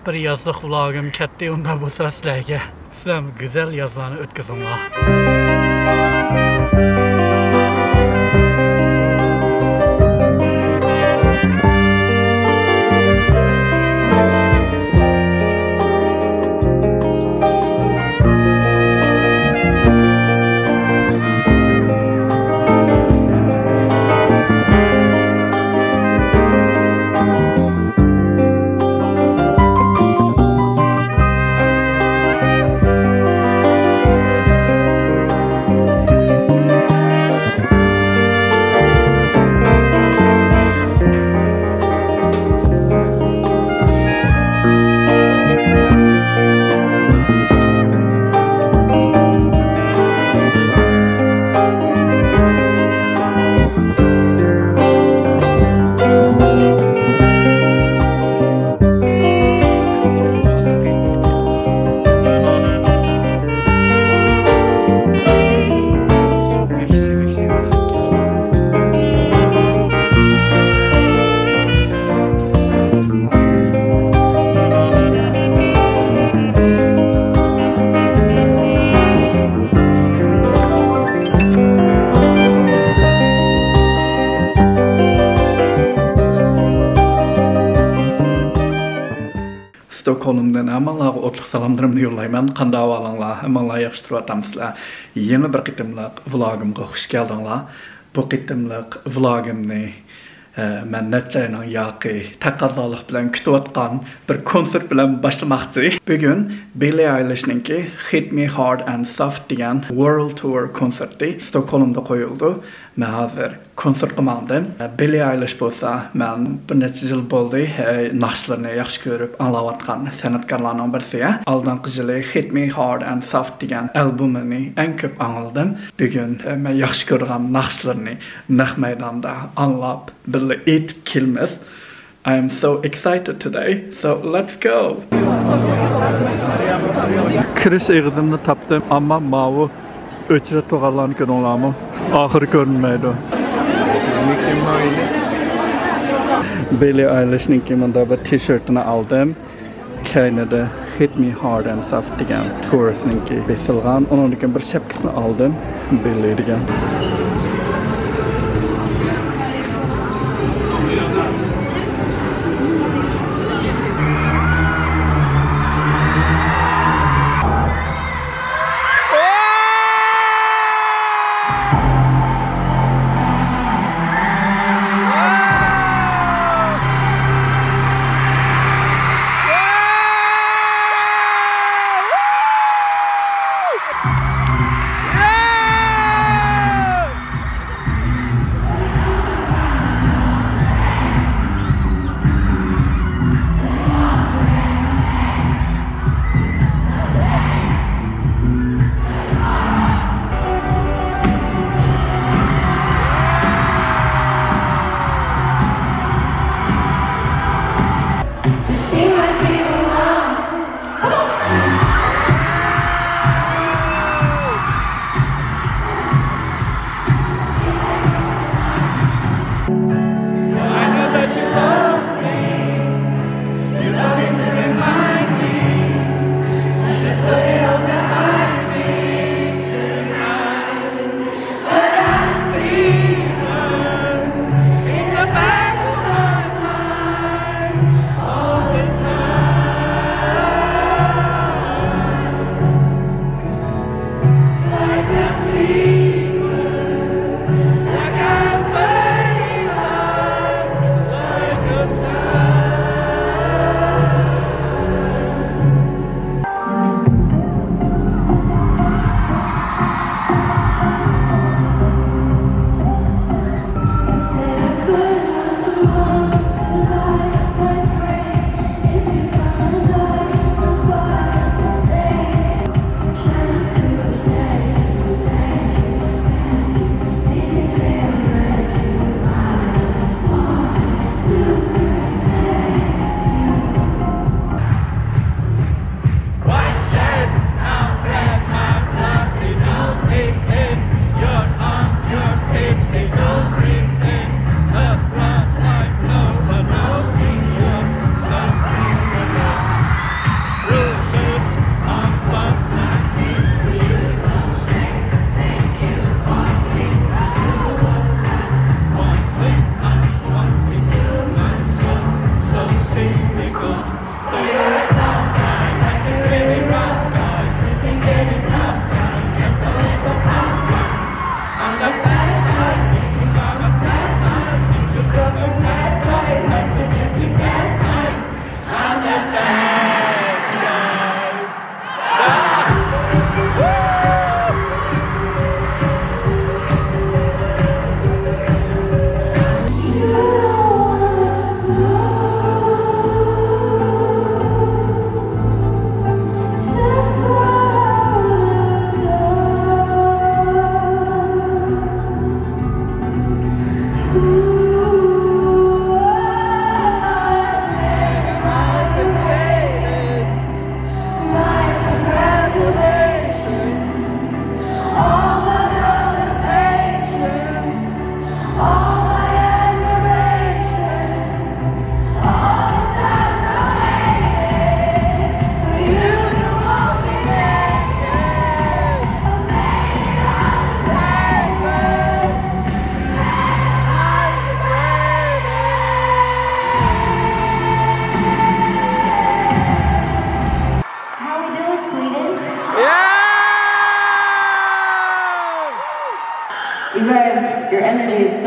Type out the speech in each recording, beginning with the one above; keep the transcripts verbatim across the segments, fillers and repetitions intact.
بىر يازلىق ۋلوگىم كەتتى، ئۇنداق بولسا سىلەرگە، سىلەرمۇ گۈزەل يازلارنى ئۆتكۈزۈڭلار. ستوكھولمدىن ھەممىڭلارغا ئوتلۇق سالاملىرىمنى يوللايمەن. قانداق ئەھۋالىڭلار؟ ھەممىڭلار ياخشى تۇرۇۋاتامسىلەر؟ يېڭى بىر قېتىملىق ۋلوگىمغا خۇش كەلدىڭلار. بۇ قېتىملىق ۋلوگىمنى، ئە، مەن نەچچە ئاينىڭ ياقى تەقەززالىق بىلەن كۈتۈۋاتقان بىر كونسېرت بىلەن باشلىماقچى. بۈگۈن بىللى ئايلىشنىڭكى Hit Me Hard and Soft دېگەن World Tour كونسېرتى ستوكھولمدا قويۇلىدۇ. مەن ھازىر كونسېرتقا ماڭدىم. بىللى ئايلىش بولسا، مەن بىر نەچچە يىل بولدى، ھە، ناخشىلىرىنى ياخشى كۆرۈپ ئاڭلاۋاتقان سەنئەتكارلارنىڭ بىرسى. ئالدىنقى يىلى Hit Me Hard and Soft دېگەن ئالبومىنى ئەڭ كۆپ ئاڭلىدىم. بۈگۈن، ھە، مەن ياخشى كۆرىدىغان ناخشىلىرىنى نەق مەيداندا ئاڭلاپ، بىللە ئېيتىپ كېلىمىز. I am so excited today, so let's go! كىرىش ئېغىزىمنى تاپتىم، ئەمما ماۋۇ ئۆچرەت تۇرغانلارنى كۆردۈڭلارمۇ؟ ئاخىرى كۆرۈنمەيدۇ. بىللى ئايلىشنىڭكى مۇنداق بىر تىشېرتىنى ئالدىم. كەينىدە Hit Me Hard and Soft دېگەن تورسنىڭكى بېسىلغان. ئۇنىڭدىن كېيىن بىر شەپكىسىنى ئالدىم، بىللى دېگەن.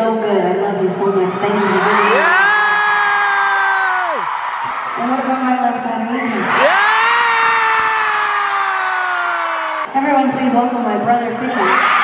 So good. I love you so much. Thank you. And what about my love side? Everyone, please welcome my brother Phineas.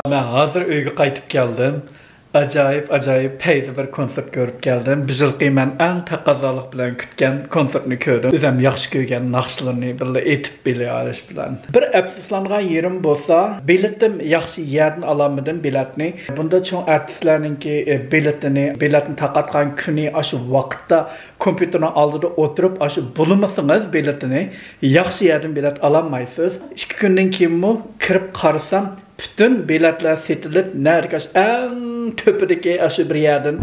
مەن ھازىر ئۆيگە قايتىپ كەلدىم. ئاجايىپ، ئاجايىپ پەيزى بىر كونسېرت كۆرۈپ كەلدىم. بۇ يىلقى مەن ئەڭ تەقەززالىق بىلەن كۈتكەن كونسېرتنى كۆردۈم. ئۆزۈم ياخشى كۆرگەن ناخشىلىرىنى بىللە ئېيتىپ بىلىۋېلىش بىلەن. بىر ئەپسۇسلانغان يېرىم بولسا، بېلىتىم ياخشى يەردىن ئالالمىدىم بېلەتنى. بۇندا چوڭ ئارتىسلارنىڭكى، ئە، بېلىتىنى، بېلەتنى تارقاتقان كۈنى ئاشۇ ۋاقىتتا كومپيۇتېرنىڭ ئالدىدا ئولتۇرۇپ، ئاشۇ بۇلىمىسىڭىز بېلىتىنى، ياخشى يەردىن بېلەت ئالالمايسىز. ئىككى كۈندىن كېيىنمۇ كىرىپ قارىسام، پۈتۈن بېلەتلەر سېتىلىپ، نەدىكى ئاشۇ ئەڭ تۆپىدىكى ئاشۇ بىر يەردىن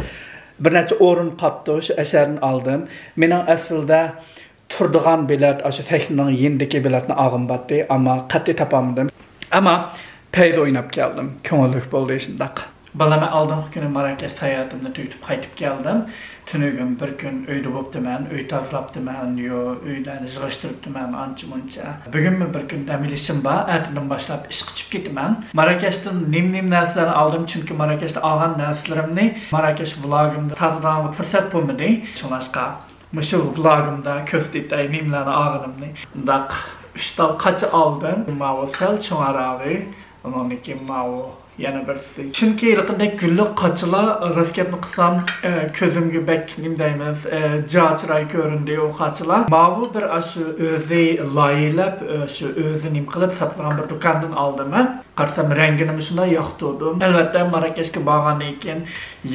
بىر نەچچە ئورۇن قاپتۇ، شۇ ئەشەدىن ئالدىم. مېنىڭ ئەسلىدە تۇرىدىغان بېلەت، ئاشۇ سەھنىنىڭ يېنىدىكى بېلەتنى ئالغۇم بارتتى، ئەمما قەتئىي تاپالمىدىم. ئەمما پەيزى ئويناپ كەلدىم. كۆڭۈللۈك بولدى شۇنداق. بالا، مەن ئالدىنقى كۈنى ماراكەش ساياھىتىمنى تۈگىتىپ قايتىپ كەلدىم. تۈنۈگۈن بىر كۈن ئۆيدە بوپتىمەن، ئۆي تازىلاپتىمەن، يو، ئۆيلەرنى يىغىشتۇرۇپتىمەن ئانچە مۇنچە. بۈگۈنمۇ بىر كۈن دەم ئېلىشىم بار، ئەتىدىن باشلاپ ئىشقا چىقىپ كېتىمەن. ماراكەشتىن نېمە-نېمە نەرسىلەرنى ئالدىم، چۈنكى ماراكەشتە ئالغان نەرسىلىرىمنى ماراكەش ۋلوگىمدا تارتىدىغانغا پۇرسەت بولمىدى. شۇڭلاشقا مۇشۇ ۋلوگىمدا كۆرسىتەي نېمىلەرنى ئالغىنىمنى. مۇنداق ئۈچ تال قاچا ئالدىم. ماۋۇ سەل چوڭراقى، ئۇنىڭدىن كېيىن ماۋۇ يەنە بىرسى. چۈنكى ھېلىقىدەك گۈللۈك قاچىلار، راست گەپنى قىلسام، ئە، كۆزۈمگە بەك، نېمە دەيمىز، ئە، جا چىراي كۆرۈندى ئۇ قاچىلار. ماۋۇ بىر ئاشۇ ئۆزى لايىھەلەپ، ئە، شۇ ئۆزى نېمە قىلىپ ساتىدىغان بىر دۇكاندىن ئالدىم، ھە. قارىسام، رەڭگىنىمۇ شۇنداق ياقتۇردۇم. ئەلۋەتتە، ماراكەشكە بارغاندىن كېيىن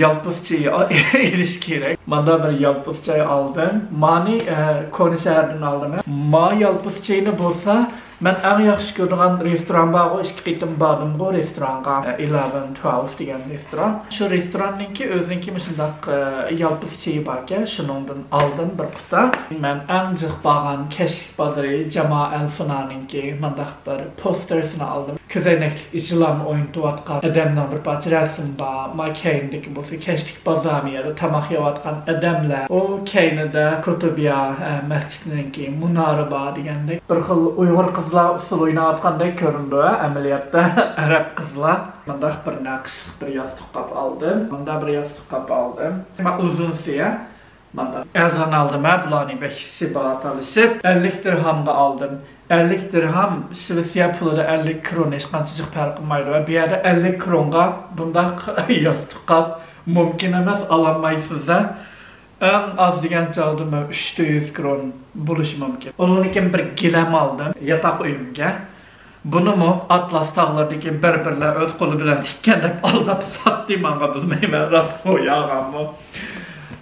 يالپۇز چېيى ئېلىش كېرەك. ماندا بىر يالپۇز چاي ئالدىم. مانى، ئە، كونا شەھەردىن ئالدىم. ما يالپۇز چېيىنى بولسا، مەن ئەڭ ياخشى كۆرىدىغان رېستوران بارغۇ، ئىككى قېتىم باردىمغۇ رېستورانغا، ئە، ئېلېۋېن تۇيېلىۋ دېگەن رېستوران. شۇ رېستوراننىڭكى ئۆزىنىڭكى مۇشۇنداق، ئە، يالپۇز چېيى باركەن، شۇنىڭدىن ئالدىم بىر قۇتا. مەن ئەڭ جىق بارغان كەچلىك بازىرى جامائە ئەلفۇنانىڭكى مۇنداق بىر پوستېرسىنى ئالدىم. كۆزەينەكلىك يىلان ئوينىتىۋاتقان ئادەمنىڭ بىر پارچە رەسىمى بار. ما كەينىدىكى بولسا كەچلىك بازار، مۇ يەردە تاماق يەۋاتقان ئادەملەر. ئۇ كەينىدە قۇتۇبىيا، ئە، مەسچىتىنىڭكى مۇنارى بار دېگەندەك. بىر خىل ئۇيغۇر قىزلار ئۇسسۇل ئويناۋاتقاندەك كۆرۈنىدۇ، ھە، ئەمەلىيەتتە ئەرەب قىزلار. مۇنداق بىر نەقىشلىق بىر ياستۇق قاپ ئالدىم. مۇنداق بىر ياستۇق قاپ ئالدىم. ما ئۇزۇنسى، ھە. مانا ئەرزان ئالدىم ھە، بۇلارنى بەك كىشى بار تالىشىپ. ئەللىك دىرھامغا ئالدىم. ئەللىك دىرھام شىۋېتسىيە پۇلىدا ئەللىك كرون ھېچقانچە جىق پەرق قىلمايدۇ. بۇ يەردە ئەللىك كرونغا بۇنداق ياستۇق قاپ مۇمكىن ئەمەس، ئالالمايسىز ھە. ئەڭ ئاز دېگەنچە ئالدىم مەن ئۈچ يۈز كرون بولۇشى مۇمكىن. ئۇنىڭدىن كېيىن بىر گىلەم ئالدىم ياتاق ئۆيۈمگە. بۇنىمۇ ئاتلاس تاغلىرىدىكى بەربېرلەر ئۆز قولى بىلەن تىككەن دەپ ئالداپ ساتتى ماڭا، بىلمەيمەن راستمۇ يالغانمۇ.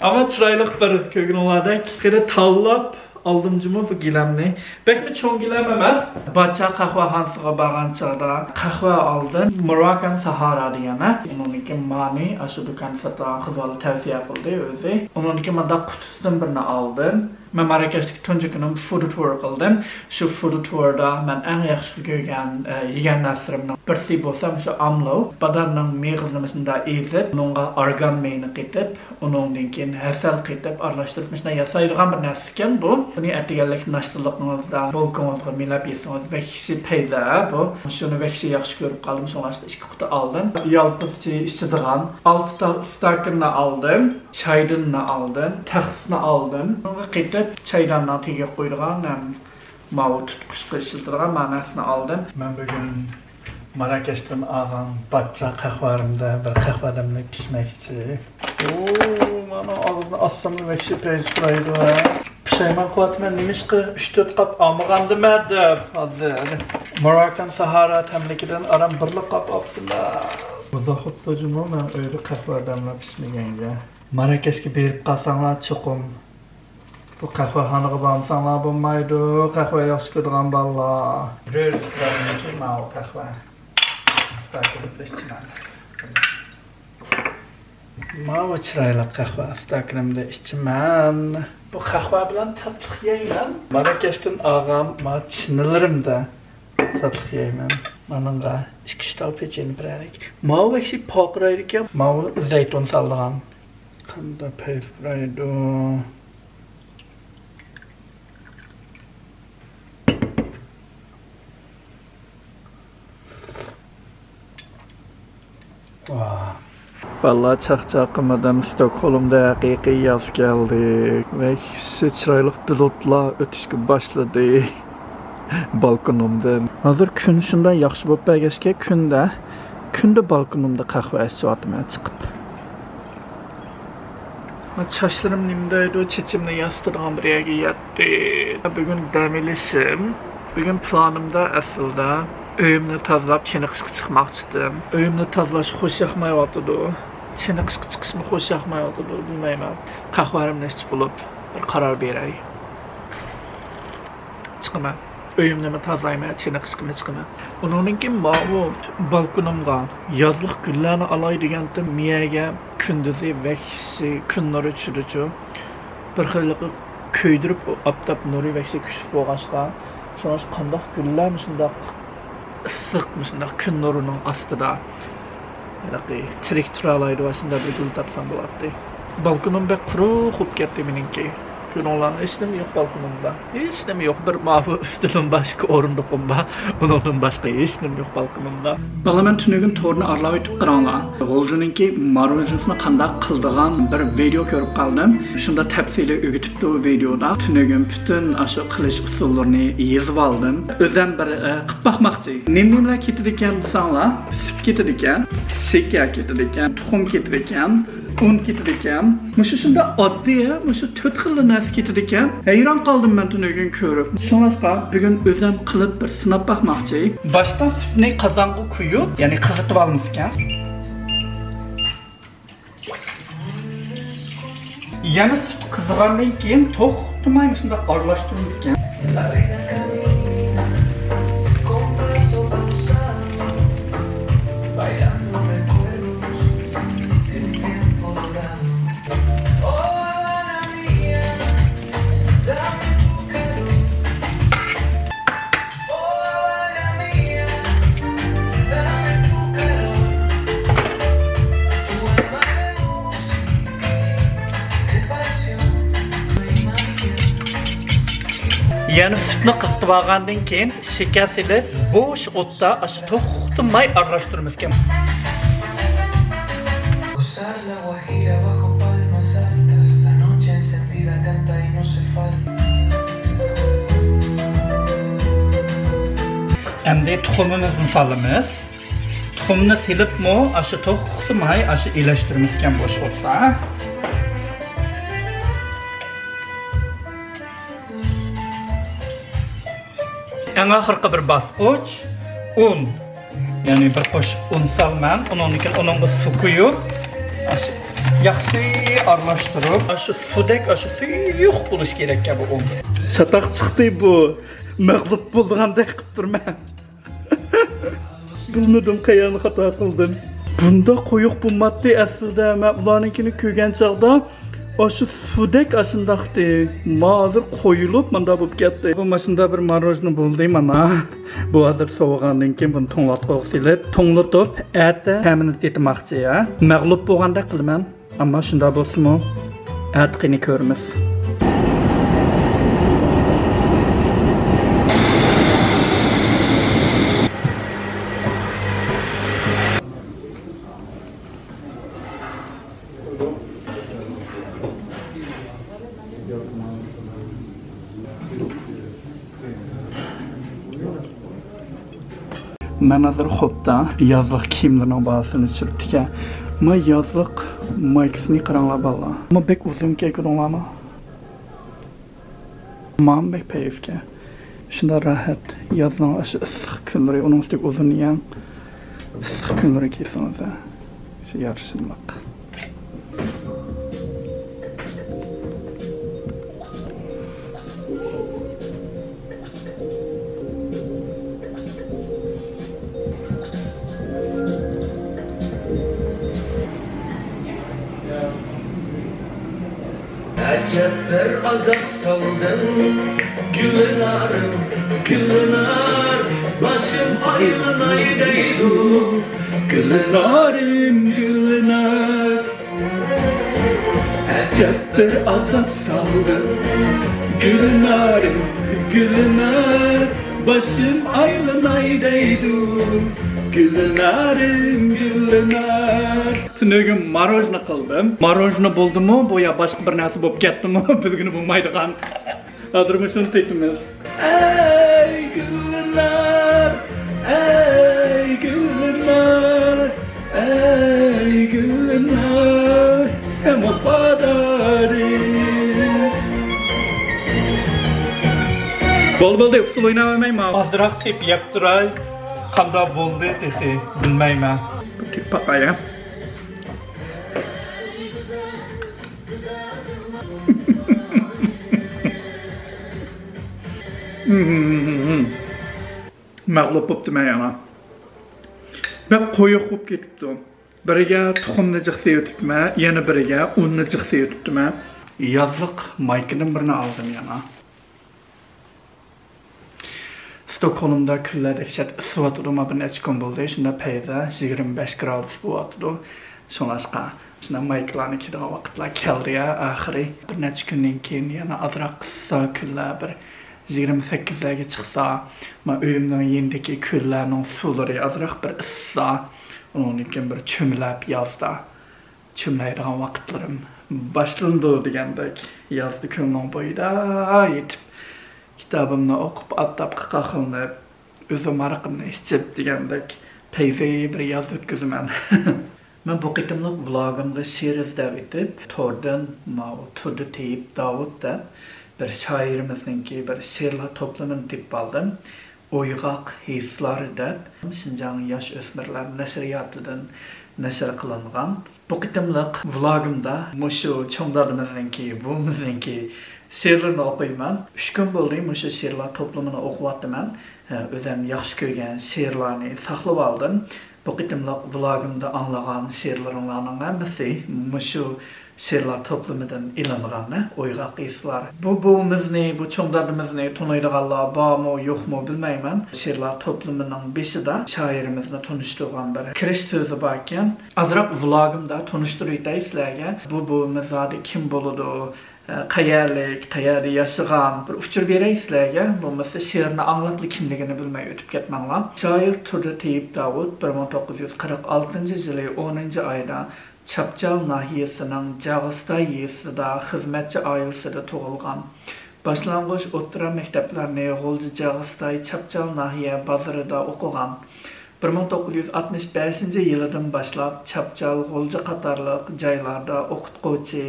ئەمما چىرايلىق بىر كۆرگىنىڭلاردەك خېلى تاللاپ ئالدىم جۇمۇ بۇ گىلەمنى. بەكمۇ چوڭ گىلەم ئەمەس. باچا قەھۋەخانىسىغا بارغان چاغدا قەھۋە ئالدىم. موراكان ساھارا دېگەن ھە. ئۇنىڭدىن كېيىن مانى ئاشۇ دۇكاندا ساتىدىغان قىز بالا تەۋسىيە قىلدى ئۆزى. ئۇنىڭدىن كېيىن مۇنداق قۇتىسىدىن بىرنى ئالدىم. مەن ماراكەشتىكى تۇنجى كۈنۈم فۇد تۇر قىلدىم. شۇ فۇد تۇردا مەن ئەڭ ياخشى كۆرگەن، ئە، يېگەن نەرسىلىرىمنىڭ بىرسى بولسا مۇشۇ ئاملو. بادامنىڭ مېغىزىنى مۇشۇنداق ئېزىپ، ئۇنىڭغا ئارگان مېيىنى قېتىپ، ئۇنىڭدىن كېيىن ھەسەل قېتىپ ئارىلاشتۇرۇپ مۇشۇنداق ياسايدىغان بىر نەرسە ئىكەن بۇ. بۇنى ئەتىگەنلىك ناشتىلىقىڭىزدا، بولكىڭىزغا مىلاپ يېسىڭىز بەك ياخشى پەيزا بۇ. شۇنى بەك ياخشى كۆرۈپ قالدىم، شۇڭلاشقا ئىككى قۇتا ئالدىم. يالپۇز چېيى ئىچىدىغان ئالتە تال ئىستاكىننى ئالدىم، چايدىننى ئالدىم، تەخسىنى ئالدىم. بۇنىڭغا قېتىپ چايداننىڭ تېگىگە قويىدىغان ھەم ماۋۇ تۇتقۇچقا ئىشلىتىدىغان مانا نەرسىنى ئالدىم. مەن بۈگۈن ماراكەشتىن ئالغان باچچا قەھۋەمدە بىر قەھۋە دەملەپ ئىچمەكچى. ئوو، مانا ئاغزىنى ئاچساملا ۋەھشىي پەيز پۇرايدۇ ھە. پۇشايمان قىلىۋاتىمەن، نېمىشقا ئۈچ تۆت قاپ ئالمىغاندىمەن دەپ ھازىر. ماراكان ساھارا تەملىكىدىن ئاران بىرلا قاپ ئاپتىمەن. ئۇزاق بوپتۇ جۇمۇ مەن ئۆيدە قەھۋە دەملەپ ئىچمىگەنگە. ماراكەشكە بېرىپ قالساڭلار چوقۇم بۇ قەھۋەخانىغا بارمىساڭلار بولمايدۇ، قەھۋە ياخشى كۆرىدىغان بالىلار. رېستوراننىڭكى ماۋۇ قەھۋە. ئىستاكىنىمدا ئىچىمەن. ماۋۇ چىرايلىق قەھۋە ئىستاكىنىمدا ئىچىمەن. بۇ قەھۋە بىلەن تاتلىق يەيمەن. ماراكەشتىن ئالغان ما چىنىلىرىمدە تاتلىق يەيمەن. مانىڭغا ئىككى ئۈچ تال پېچىنى بېرەيلىك. ماۋۇ ۋەھشىي پارقىرايدىكەن. ماۋۇ زەيتۇن سالىدىغان. قانداق پەيز پۇرايدۇ. ۋاھ. بالىلار، چاقچاق قىلمىدىم، ستوكھولمدا ھەقىقىي ياز كەلدى. ۋەھشىي چىرايلىق بۇلۇتلار ئۆتۈشكە باشلىدى. بالكونۇمدىن. ھازىر كۈن شۇنداق ياخشى بولۇپ بەرگەچكە، كۈندە، كۈندە بالكونۇمدا قەھۋە ئىچىۋاتىمەن چىقىپ. چاچلىرىم نېمە دەيدۇ، چېچىمنى ياسىتىدىغان بىر يەرگە يەتتى. بۈگۈن دەم ئېلىشىم. بۈگۈن پىلانىمدا ئەسلىدە ئۆيۈمنى تازىلاپ چېنىقىشقا چىقماقچىدىم. ئۆيۈمنى تازىلاش خوش ياقمايۋاتىدۇ. چېنىقىشقا چىقىشمۇ خوش ياقمايۋاتىدۇ، بىلمەيمەن. قەھۋەمنى ئىچىپ بولۇپ بىر قارار بېرەي. چىقىمەن. ئۆيۈمنىمۇ تازىلايمەن، چېنىقىشقىمۇ چىقىمەن. ئۇنىڭدىن كېيىن ماۋۇ بالكونۇمغا يازلىق گۈللەرنى ئالاي دېگەنتىم، مىيەگە كۈندۈزى ۋەھشىي كۈن نۇرى چۈشىدىچۇ. بىر خىللىقى كۆيدۈرۈپ، ئۇ ئاپتاپ نۇرى ۋەھشىي كۈچلۈك بولغاچقا، شۇڭا قانداق گۈللەر مۇشۇنداق ئىسسىق، مۇشۇنداق كۈن نۇرىنىڭ ئاستىدا ھېلىقى تىرىك تۇرالايدۇ، ئاشۇنداق بىر گۈل تاپسام بولاتتى. بالكونۇم بەك قۇرۇق بولۇپ كەتتى مېنىڭكى. كۆرۈڭلار، ھېچنېمە يوق بالكونۇمدا. ھېچنېمە يوق. بىر ماۋۇ ئۈستىدىن باشقا ئورۇندۇقۇم بار. ئۇنىڭدىن باشقا ھېچنېمە يوق بالكونۇمدا. بالىلار، مەن تۈنۈگۈن تورنى ئارىلاۋېتىپ قاراڭلار. غۇلجىنىڭكى ماروژنىسىنى قانداق قىلىدىغان بىر ۋىدېئو كۆرۈپ قالدىم. شۇنداق تەپسىلىي ئۆگىتىپتۇ ۋىدېودا. تۈنۈگۈن پۈتۈن ئاشۇ قىلىش ئۇسۇللىرىنى يېزىۋالدىم. ئۆزۈم بىر، ئە، قىلىپ باقماقچى. نېمە-نېمىلەر كېتىدىكەن دېسەڭلار، سۈت كېتىدىكەن، شېكەر كېتىدىكەن، تۇخۇم كېتىدىكەن، ئۇن كېتىدىكەن. مۇشۇ شۇنداق ئاددىي، مۇشۇ تۆت خىللا نەرسە كېتىدىكەن. ھەيران قالدىم مەن تۈنۈگۈن كۆرۈپ. شۇڭلاشقا بۈگۈن ئۆزۈم قىلىپ بىر سىناپ باقماقچى. باشتا سۈتنى قازانغا قۇيۇپ، يەنى قىزىتىۋالىمىزكەن. يەنە سۈت قىزىغاندىن كېيىن توختىماي مۇشۇنداق ئارىلاشتۇرىمىزكەن. يەنە سۈتنى قىزىتىپ ئالغاندىن كېيىن شېكەر سېلىپ، بوش ئوتتا ئاشۇ توختىماي ئارىلاشتۇرىمىزكەن. ئەمدى تۇخۇمىمىزنى سالىمىز. تۇخۇمنى سېلىپمۇ ئاشۇ توختىماي ئاشۇ ئىلەشتۈرىمىزكەن بوش ئوتتا. ئەڭ ئاخىرقى بىر باسقۇچ ئۇن. يەنى بىر قوشۇق ئۇن سالىمەن. ئۇنىڭدىن كېيىن ئۇنىڭغا سۇ قۇيۇپ، ئاشۇ ياخشى ئارىلاشتۇرۇپ، ئاشۇ سۇدەك، ئاشۇ سۇيۇق بولۇشى كېرەككەن بۇ ئۇن. چاتاق چىقتى بۇ. مەغلۇپ بولىدىغاندەك قىلىپ تۇرمەن. بىلمىدىم، قەيەرنى خاتا قىلدىم. بۇنداق قويۇق بولماتتى ئەسلىدە. مەن ئۇلارنىڭكىنى كۆرگەن چاغدا ئاشۇ سۇدەك ئاشۇنداقتى. ما ھازىر قويۇلۇپ مانداق بولۇپ كەتتى. بۇ ماشىنىدا بىر ماروژنا بولدى مانا. بۇ ھازىر سوۋۇغاندىن كېيىن بۇنى توڭلاتقۇغا سېلىپ، توڭلىتىپ، ئەتە تەمىنى تېتىماقچى، ھە. مەغلۇپ بولغاندەك قىلىمەن. ئەمما شۇنداق بولسىمۇ، ئەتە قېنى كۆرىمىز. مەن ھازىر خوپتا يازلىق كىيىملىرىنىڭ باھاسىنى چۈشۈرۈپتىكەن. ما يازلىق مايكىسىنى قاراڭلار بالىلار. ما بەك ئۇزۇنكەن، كۆردۈڭلارمۇ؟ ماڭا بەك پەيزكەن. شۇنداق راھەت. يازنىڭ ئاشۇ ئىسسىق كۈنلىرى، ئۇنىڭ ئۈستىگە ئۇزۇن يەڭ. ئىسسىق كۈنلىرى كىيسىڭىز شۇ يارىشىملىق. ئەجەب بىر ئازاب سالدىڭ، گۈلنارىم، گۈلنار، باشىم ئايلىناي دەيدۇ، گۈلنارىم، گۈلنار. ئەجەب بىر ئازاب سالدىڭ، گۈلنارىم، گۈلنار، باشىم ئايلىناي دەيدۇ، گۈلنارىم، گۈلنار. تۈنۈگۈن ماروژنا قىلدىم. ماروژنا بولدىمۇ بۇ يا باشقا بىر نەرسە بولۇپ كەتتىمۇ، بىلگىلى بولمايدىغان. ھازىر مۇشۇنى تېتىمىز. ئەي گۈلنار، ئەي گۈلنار، ئەي گۈلنار، سەن ۋاپادارىم. بولدى، بولدى، ئۇسسۇل ئويناۋەرمەيمەن. ئازراق تېپىپ يەپ تۇراي. قانداق بولدى تېخى بىلمەيمەن. تېپىپ باقاي. مەغلۇپ بوپتىمەن يەنە. بەك قويۇق بولۇپ كېتىپتۇ. بىرىگە تۇخۇمنى جىق سېلىۋېتىپتىمەن، يەنە بىرىگە ئۇننى جىق سېلىۋېتىپتىمەن. يازلىق مايكىدىن بىرنى ئالدىم يەنە. ستوكھولمدا كۈنلەر دەھشەت ئىسسىۋاتىدۇ، ما بىر نەچچە كۈن بولدى، شۇنداق پەيزە يىگىرمە بەش گرادۇس بولۇۋاتىدۇ. شۇڭلاشقا شۇنداق مايكىلارنى كىيىدىغان ۋاقىتلار كەلدى يا ئاخىرى. بىر نەچچە كۈندىن كېيىن يەنە ئازراق ئىسسا، كۈنلەر بىر يىگىرمە سەككىزلەرگە چىقسا، ما ئۆيۈمنىڭ يېنىدىكى كۆللەرنىڭ سۇلىرى ئازراق بىر ئىسسا، ئۇنىڭدىن كېيىن بىر چۆمۈلەپ يازدا چۆمۈلەيدىغان ۋاقىتلىرىم باشلىنىدۇ دېگەندەك، يازدا كۆلنىڭ بويىدا يېتىپ، كىتابىمنى ئوقۇپ، ئاپتاپقا قاقلىنىپ، ئۆزۈم ھارىقىمنى ئىچىپ دېگەندەك، پەيزى بىر ياز ئۆتكۈزىمەن. مەن بۇ قېتىملىق ۋلوگىمغا شېئىر ئىزدەۋېتىپ، توردىن ماۋۇ تۇردى تېيىپ داۋۇت دەپ بىر شائىرىمىزنىڭكى بىر شېئىرلار توپلىمىنى تېپىپ ئالدىم. ئويغاق ھېسلار دەپ شىنجاڭ ياش ئۆسمۈرلەر نەشرىياتىدىن نەشر قىلىنغان. بۇ قېتىملىق ۋلوگىمدا مۇشۇ چوڭ دادىمىزنىڭكى، بوۋىمىزنىڭكى شېئىرلىرىنى ئوقۇيمەن. ئۈچ كۈن بولدى مۇشۇ شېئىرلار توپلىمىنى ئوقۇۋاتىمەن. ئۆزۈم ياخشى كۆرگەن شېئىرلارنى ساقلىۋالدىم. بۇ قېتىملىق ۋلوگىمدا ئاڭلىغان شېئىرلىرىڭلارنىڭ ھەممىسى مۇشۇ شېئىرلار توپلىمىدىن ئېلىنغان، ئويغاق ھېسلار. بۇ بوۋىمىزنى، بۇ چوڭ دادىمىزنى تونۇيدىغانلار بارمۇ، يوقمۇ بىلمەيمەن. شېئىرلار توپلىمىنىڭ بېشىدا شائىرىمىزنى تونۇشتۇرغان بىر كىرىش سۆزى باركەن. ئازراق ۋلوگىمدا تونۇشتۇرۇۋېتەي سىلەرگە. بۇ بوۋىمىز زادى كىم بولىدۇ؟ قەيەرلىك، قەيەردە ياشىغان، بىر ئۇچۇر بېرەي سىلەرگە، بولمىسا شېئىرنى ئاڭلاپلا كىملىكىنى بىلمەي ئۆتۈپ كەتمەڭلار. شائىر تۇردى تېيىپ داۋۇت بىر مىڭ توققۇز يۈز قىرىق ئالتىنچى يىلى ئونىنچى ئايدا چاپچال ناھىيەسىنىڭ جاغىستاي يېزىسىدا خىزمەتچى ئائىلىسىدە تۇغۇلغان. باشلانغۇچ ئوتتۇرا مەكتەپلەرنى غۇلجا جاغىستاي چاپچال ناھىيە بازىرىدا ئوقۇغان. بىر مىڭ توققۇز يۈز ئاتمىش بەشىنچى يىلىدىن باشلاپ چاپچال، غۇلجا قاتارلىق جايلاردا ئوقۇتقۇچى،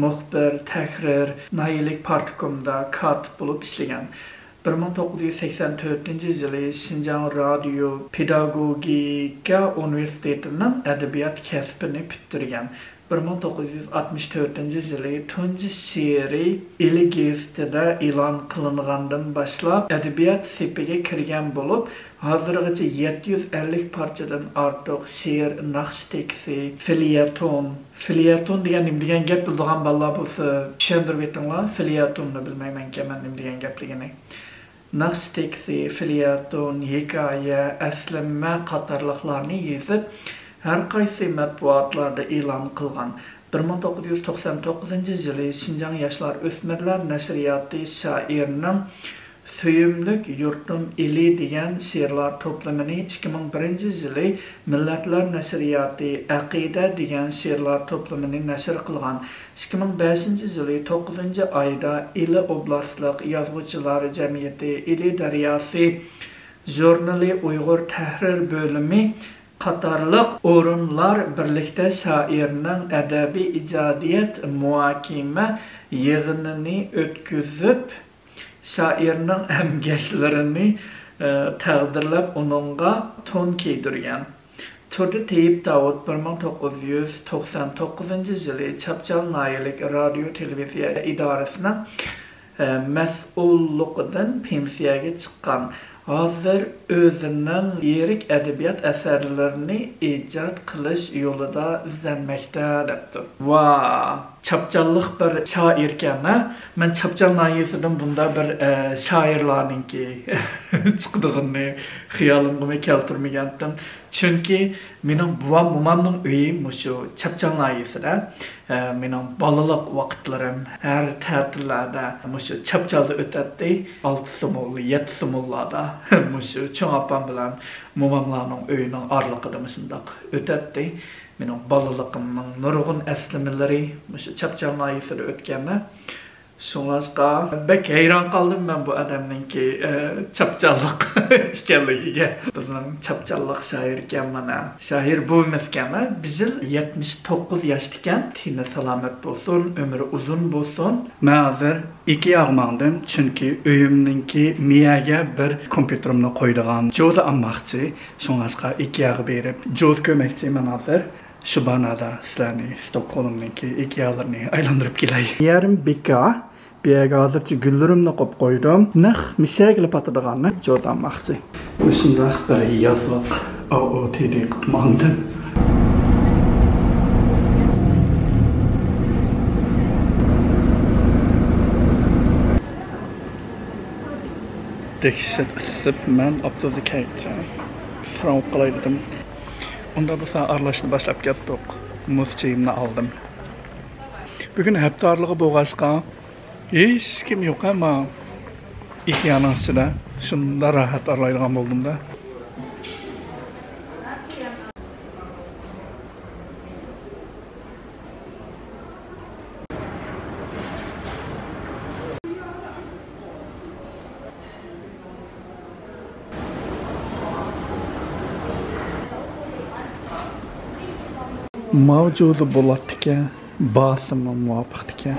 مۇخبىر، تەھرىر، ناھىيەلىك پارتكومدا كاتىپ بولۇپ ئىشلىگەن. بىر مىڭ توققۇز يۈز سەكسەن تۆتىنچى يىلى شىنجاڭ رادىيو پېداگوگىكا ئۇنىۋېرسىتېتىنىڭ ئەدەبىيات كەسپىنى پۈتتۈرگەن. بىر مىڭ توققۇز يۈز ئاتمىش تۆتىنچى يىلى تۇنجى شېئىرى ئىلى گېزىتىدە ئېلان قىلىنغاندىن باشلاپ ئەدەبىيات سېپىگە كىرگەن بولۇپ، ھازىرغىچە يەتتە يۈز ئەللىك پارچىدىن ئارتۇق شېئىر، ناخشا تېكىسى، فېليەتون. فېليەتون دېگەن نېمە دېگەن گەپ، بىلىدىغان بالىلار بولسا چۈشەندۈرۈۋېتىڭلار. فېليەتوننى بىلمەيمەنكەن مەن نېمە دېگەن گەپلىكىنى. ناخشا تېكىسى، فېليەتون، ھېكايە، ئەسلىمە قاتارلىقلارنى يېزىپ، ھەر قايسى مەتبۇئاتلاردا ئېلان قىلغان. بىر مىڭ توققۇز يۈز توقسان توققۇزىنچى يىلى شىنجاڭ ياشلار ئۆسمۈرلەر نەشرىياتى شائىرنىڭ سۆيۈملۈك يۇرتۇم ئىلى دېگەن شېئىرلار توپلىمىنى، ئىككى مىڭ بىرىنچى يىلى مىللەتلەر نەشرىياتى ئەقىدە دېگەن شېئىرلار توپلىمىنى نەشر قىلغان. ئىككى مىڭ بەشىنچى يىلى توققۇزىنچى ئايدا ئىلى ئوبلاستلىق يازغۇچىلار جەمئىيىتى، ئىلى دەرياسى ژۇرنىلى، ئۇيغۇر تەھرىر بۆلۈمى قاتارلىق ئورۇنلار بىرلىكتە شائىرنىڭ ئەدەبىي ئىجادىيەت مۇھاكىمە يىغىنىنى ئۆتكۈزۈپ، شائىرنىڭ ئەمگەكلىرىنى، ئە، تەقدىرلەپ، ئۇنىڭغا تون كىيدۈرگەن. تۇردى تېيىپ داۋۇت بىر مىڭ توققۇز يۈز توقسان توققۇزىنچى يىلى چاپچال ناھىيەلىك رادىيو تېلېۋىزىيە ئىدارىسىنىڭ، ئە، مەسئۇللۇقىدىن پېنسىيەگە چىققان. ھازىر ئۆزىنىڭ لىرىك ئەدەبىيات ئەسەرلىرىنى ئىجاد قىلىش يولىدا ئىزدەنمەكتە، دەپتۇ. ۋا! چاپچاللىق بىر شائىركەن، ھە؟ مەن چاپچال ناھىيەسىدىن بۇنداق بىر، ئە، شائىرلارنىڭكى چىقىدىغىنىنى خىيالىمغىمۇ كەلتۈرمىگەنتىم. چۈنكى مېنىڭ بوۋام، مومامنىڭ ئۆيى مۇشۇ چاپچال ناھىيەسىدە. ئە، مېنىڭ بالىلىق ۋاقىتلىرىم ھەر تەتىللەردە مۇشۇ چاپچالدا ئۆتەتتى. ئالتە سومۇل، يەتتە سومۇللاردا مۇشۇ چوڭ ئاپام بىلەن موماملارنىڭ ئۆيىنىڭ ئارىلىقىدا مۇشۇنداق ئۆتەتتى. مېنىڭ بالىلىقىمنىڭ نۇرغۇن ئەسلىمىلىرى مۇشۇ چاپچال ناھىيەسىدە ئۆتكەن. شۇڭلاشقا بەك ھەيران قالدىم مەن بۇ ئادەمنىڭكى، ئە، چاپچاللىق ئىكەنلىكىگە. بىزنىڭ چاپچاللىق شائىركەن مانا. شائىر بوۋىمىزكەن، ھە؟ بىر يىل يەتمىش توققۇز ياشتىكەن. تېنى سالامەت بولسۇن، ئۆمرى ئۇزۇن بولسۇن. مەن ھازىر ئىكېياغا ماڭدىم، چۈنكى ئۆيۈمنىڭكى مىيەگە بىر كومپيۇتېرىمنى قويىدىغان جوزا ئالماقچى. شۇڭلاشقا ئىكېياغا بېرىپ جوزا كۆرمەكچى مەن ھازىر. شۇ بانادا سىلەرنى ستوكھولمنىڭكى ئىكېيالىرىنى ئايلاندۇرۇپ كېلەي. يېرىم بىكار. بۇ يەرگە ھازىرچە گۈللىرىمنى قويۇپ قويدۇم. نەق مىشەگىلا پاتىدىغان جوزا ئالماقچى. مۇشۇنداق بىر يازلىق ئا ئو تى دى قىلىپ ماڭدىم. دەھشەت ئىسسىپ، مەن ئاپتوبۇستا كەيچە سىراڭ قىلاي دېدىم. ئۇنداق بولسا ئارىلاشنى باشلاپ كەتتۇق. مۇز چېيىمنى ئالدىم. بۈگۈن ھەپتە ئارىلىقى بولغاچقا، ھېچكىم يوق، ئەمما ئىكېئانىڭ ئىچىدە شۇنداق راھەت ئارىلايدىغان بولدۇم-دە. ماۋۇ جوزا بولاتتىكەن، باسىمۇ مۇۋاپىقتىكەن.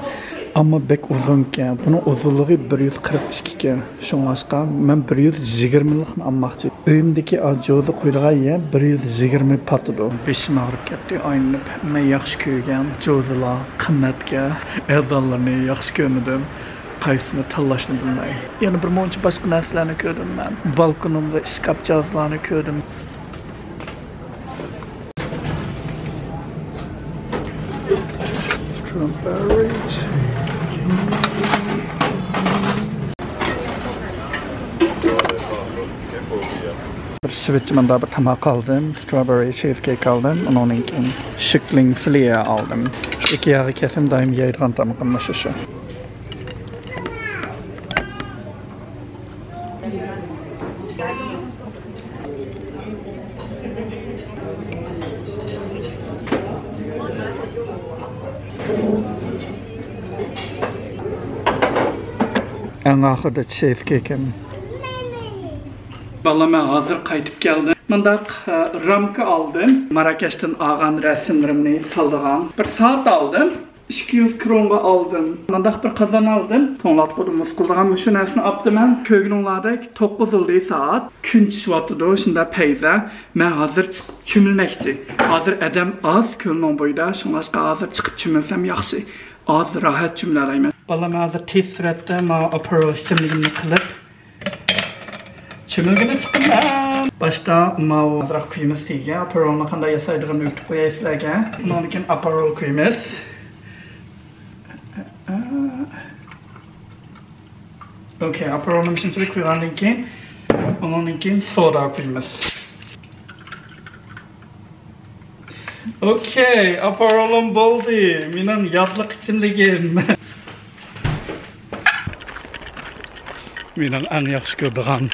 ئەمما بەك ئۇزۇنكەن. بۇنىڭ ئۇزۇنلۇقى بىر يۈز قىرىق ئىككى ئىكەن. شۇڭلاشقا مەن بىر يۈز يىگىرمىلىقنى ئالماقچى. ئۆيۈمدىكى ئا جوزا قويىدىغان يەر بىر يۈز يىگىرمە پاتىدۇ. بېشىم ئاغرىپ كەتتى، ئايلىنىپ. مەن ياخشى كۆرگەن جوزىلار قىممەتكە، ئەرزانلىرىنى ياخشى كۆرمىدىم. قايسىنى تاللاشنى بىلمەي. يەنە بىر مۇنچە باشقا نەرسىلەرنى كۆردۈم مەن. بالكونۇمدا ئىشكاپ جاھازلارنى كۆردۈم. Strawberry cheesecake. بىر سىۋىچ مۇنداق بىر تاماق ئالدىم. Strawberry cheesecake ئالدىم. ئۇنىڭدىن كېيىن شىكلىڭ فىليە ئالدىم. ئىكېئاغا كەلسەم دائىم يەيدىغان تامىقىم مۇشۇ شۇ. ئەڭ ئاخىرىدا چىز كېيكىم. بالام، مەن ھازىر قايتىپ كەلدىم. مۇنداق، ئە، رامكا ئالدىم. ماراكەشتىن ئالغان رەسىملىرىمنى سالىدىغان. بىر سائەت ئالدىم. ئىككى يۈز كرونغا ئالدىم. مۇنداق بىر قازان ئالدىم. توڭلاتقۇدا مۇز قىلىدىغان مۇشۇ نەرسىنى ئاپتىمەن. كۆرگىنىڭلاردەك توققۇز بولدى سائەت. كۈن چۈشۈۋاتىدۇ، شۇنداق پەيزە. مەن ھازىر چىقىپ چۆمۈلمەكچى. ھازىر ئادەم ئاز كۆلنىڭ بويىدا، شۇڭلاشقا ھازىر چىقىپ چۆمۈلسەم ياخشى. ئاز راھەت چۆمۈلەلەيمەن. بالام، ھازىر تېز سۈرئەتتە ماۋۇ ئاپېرول ئىچىملىكىمنى قىلىپ، چۆمۈلگىلى چىقىمەن. باشتا ماۋۇ ئازراق قۇيىمىز تېگىگە. ئاپېرولنى قانداق ياسايدىغىنىنى ئۆگىتىپ قوياي سىلەرگە. ئۇنىڭدىن كېيىن ئاپېرول قۇيىمىز. ئوكەي، ئاپېرولنى مۇشۇنچىلىك قۇيغاندىن كېيىن، ئۇنىڭدىن كېيىن سودا قۇيىمىز. ئوكەي، ئاپېرولۇم بولدى. مېنىڭ يازلىق ئىچىملىكىم. مېنىڭ ئەڭ ياخشى كۆرىدىغان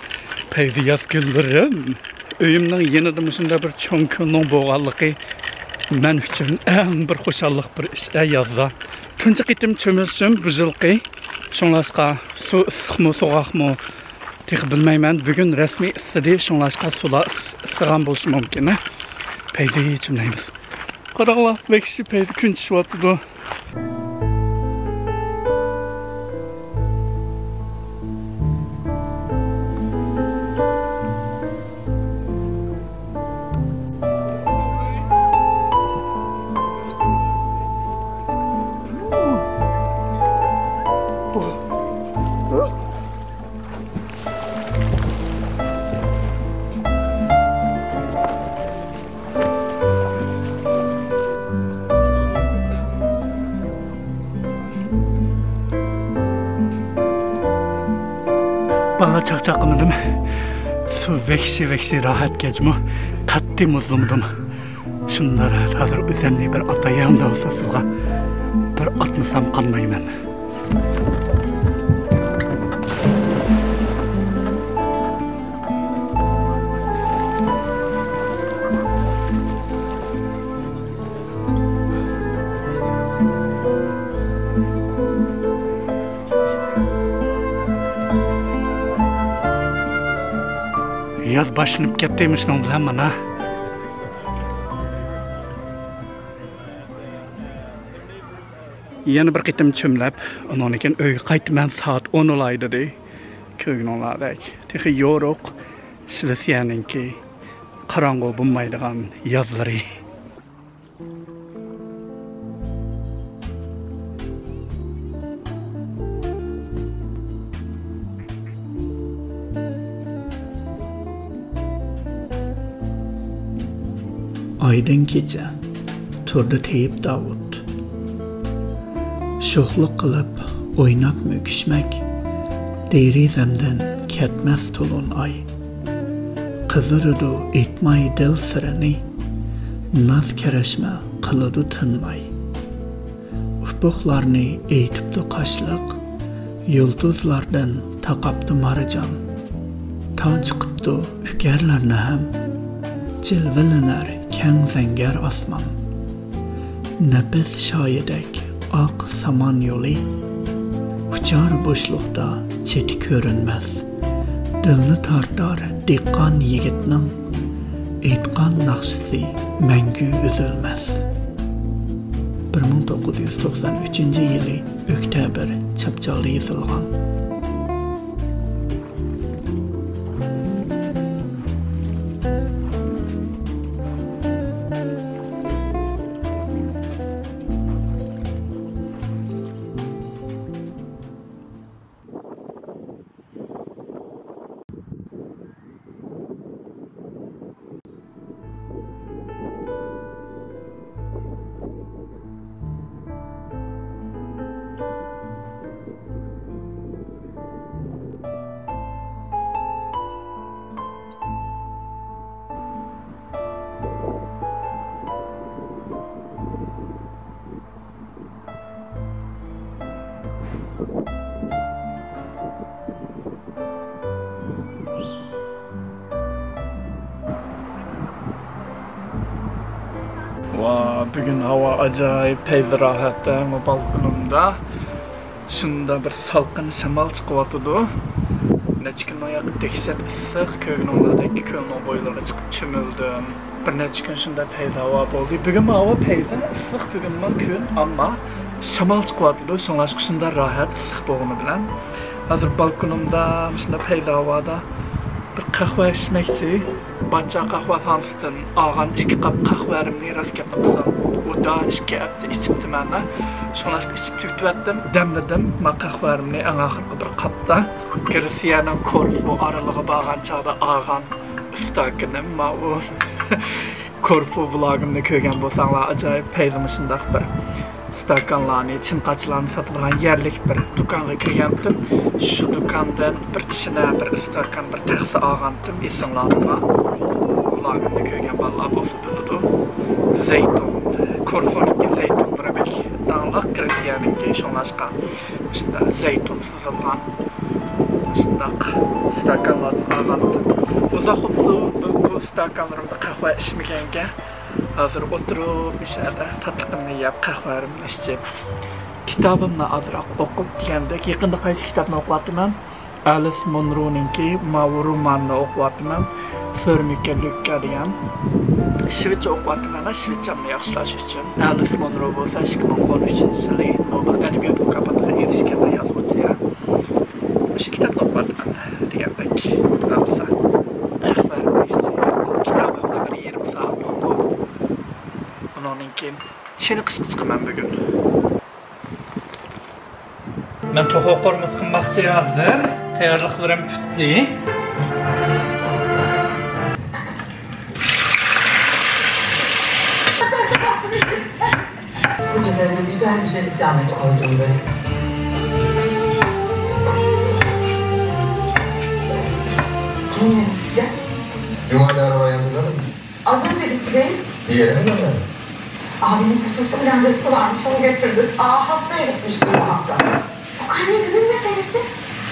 پەيزى ياز كۈنلىرىم. ئۆيۈمنىڭ يېنىدا مۇشۇنداق بىر چوڭ كۆلنىڭ بولغانلىقى مەن ئۈچۈن ئەڭ بىر خۇشاللىق بىر ئىش، ئە، يازدا. تۇنجى قېتىم چۆمۈلۈشۈم بۇ يىلقى. شۇڭلاشقا سۇ ئىسسىقمۇ، سوغۇقمۇ، تېخى بىلمەيمەن. بۈگۈن رەسمىي ئىسسىدى، شۇڭلاشقا سۇلار ئىس-، ئىسسىغان بولۇشى مۇمكىن، ھە؟ پەيزى چۆمۈلەيمىز. قاراڭلار، ۋەھشىي پەيزى كۈن چۈشۈۋاتىدۇ. بالىلار، چاقچاق قىلمىدىم. سۇ ۋەھشىي، ۋەھشىي راھەت كەچمۇ. قەتئىي مۇزلىمىدىم. شۇنداق راھەت، ھازىر ئۆزۈمنى بىر ئاتايىن دەۋاتسا سۇغا بىر ئاتمىسام قانمايمەن. ياز باشلىنىپ كەتتى مۇشۇنىڭ بىلەن مانا. يەنە بىر قېتىم چۆمۈلۈپ، ئۇنىڭدىن كېيىن ئۆيگە قايتىمەن، سائەت ئون بولاي دېدى. كۆرگىنىڭلاردەك، تېخى يورۇق شىۋېتسىيەنىڭكى قاراڭغۇ بولمايدىغان يازلىرى. ئايدىڭ كېچە، تۇردى تېيىپ داۋۇت. شوخلۇق قىلىپ، ئويناپ مۆكۈشمەك، دېرىزەمدىن كەتمەس تولۇن ئاي. قىزىرىدۇ ئېيتماي دىل سىرىنى، ناز كەرەشمە قىلىدۇ تىنماي. ئۇپۇقلارنى ئېيتىپتۇ قاشلىق، يۇلتۇزلاردىن تاقاپتۇ مارجان. تاج قىپتۇ ئۈكەرلەرنى ھەم، جىلۋىلىنەر كەڭ زەڭگەر ئاسمان. نەپەس شايىدەك ئاق سامان يولى، ئۇچار بوشلۇقتا چېتى كۆرۈنمەس. دىلنى تارتار دېھقان يىگىتنىڭ، ئېيتقان ناخشىسى مەڭگۈ ئۈزۈلمەس. بىر مىڭ توققۇز يۈز توقسان ئۈچىنچى يىلى ئۆكتەبىر چاپچالدا يېزىلغان. ۋا، بۈگۈن ھاۋا ئاجايىپ پەيزى راھەت، ھە، مۇ بالكونۇمدا. شۇنداق بىر سالقىن شامال چىقىۋاتىدۇ. نەچچە كۈندىن ياقى دەھشەت ئىسسىق، كۆرگىنىڭلاردەك كۆلنىڭ بويلىرىغا چىقىپ چۆمۈلدۈم. بىر نەچچە كۈن شۇنداق پەيزى ھاۋا بولدى. بۈگۈنمۇ ھاۋا پەيزى ئىسسىق، بۈگۈنمۇ كۈن، ئەمما شامال چىقىۋاتىدۇ. شۇڭلاشقا شۇنداق راھەت ئىسسىق بولغىنى بىلەن، ھازىر بالكونۇمدا مۇشۇنداق پەيزى ھاۋادا بىر قەھۋە ئىچمەكچى. باچچا قەھۋەخانىسىدىن ئالغان ئىككى قاپ قەھۋەمنى، راست گەپنى قىلسام، ئۇدا ئىككى ھەپتە ئىچىپتىمەن. شۇڭلاشقا ئىچىپ تۈگىتىۋەتتىم، دەملىدىم. ما قەھۋەمنى ئەڭ ئاخىرقى بىر قاپتا، گرېتسىيەنىڭ كورفۇ ئارىلىغا بارغان چاغدا ئالغان ئىستاكىنىم، ما ئۇ كورفۇ ۋلوگىمنى كۆرگەن بولساڭلار، ئاجايىپ پەيزى مۇشۇنداق بىر ئىستاكانلارنى، چىنقاچلارنى ساتىدىغان يەرلىك بىر دۇكانغا كىرگەنتىم. شۇ دۇكاندىن بىر چىنە، بىر ئىستاكان، بىر تەخسە ئالغانتىم، ئېسىڭلاردىمۇ؟ ۋلوگىمنى كۆرگەن بالىلار بولسا بىلىدۇ. زەيتۇن، كورفۇنىڭكى زەيتۇنلىرى بەك داڭلىق، گرېتسىيەنىڭكى، شۇڭلاشقا مۇشۇنداق زەيتۇن سىزىلغان مۇشۇنداق ئىستاكانلاردىن ئالغانتىم. ئۇزاق بوپتۇ بۇ، بۇ ئىستاكانلىرىمدا قەھۋە ئىچمىگەنگە. ھازىر ئولتۇرۇپ، مۇشۇ يەردە تاتلىقىمنى يەپ، قەھۋەمنى ئىچىپ، كىتابىمنى ئازراق ئوقۇپ دېگەندەك. يېقىندا قايسى كىتابنى ئوقۇۋاتىمەن؟ ئەلىس مونرونىڭكى ماۋۇ رومانىنى ئوقۇۋاتىمەن. فۆرمىكە لۈككە دېگەن. شىۋېتچە ئوقۇۋاتىمەن، شىۋېتچەمنى ياخشىلاش ئۈچۈن. ئەلىس مونرو بولسا ئىككى مىڭ ئون ئۈچىنچى يىلى نوبېل ئەدەبىيات مۇكاپاتىغا ئېرىشكەن بىر يازغۇچى. مۇشۇ كىتابنى ئوقۇۋاتىمەن دېگەندەك. قارىسا، قەھۋە ئىچىشى، كىتابىمدا بىر يېرىم سائەت بولدى. ئۇنىڭدىن كېيىن چېنىقىشقا چىقىمەن بۈگۈن. مەن توخۇ قورۇمىسى قىلماقچى ھازىر. تەييارلىقلىرىم پۈتتى. Hocalarına güzel güzel ikram et koyduğum böyle. Kim yemiş ya? Cuma ile arabaya hazırladın mı? Az önce bitti. Bir yere mi gönderdin? Abinin hususi randevusu varmış, onu götürdü. Aa, hastaya gitmişti bu hafta. Bu karne günün meselesi.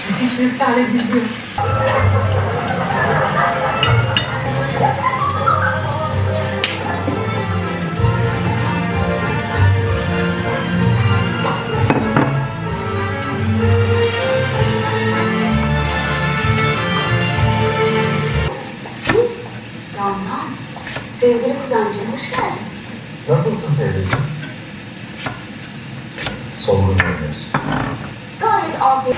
Müthiş bir ısrarla gizliyor. Siz? Tamam. Sevgili kuzencim, hoş geldiniz. Nasılsın teyzeciğim? Solgun görünüyorsun. Gayet afiyet.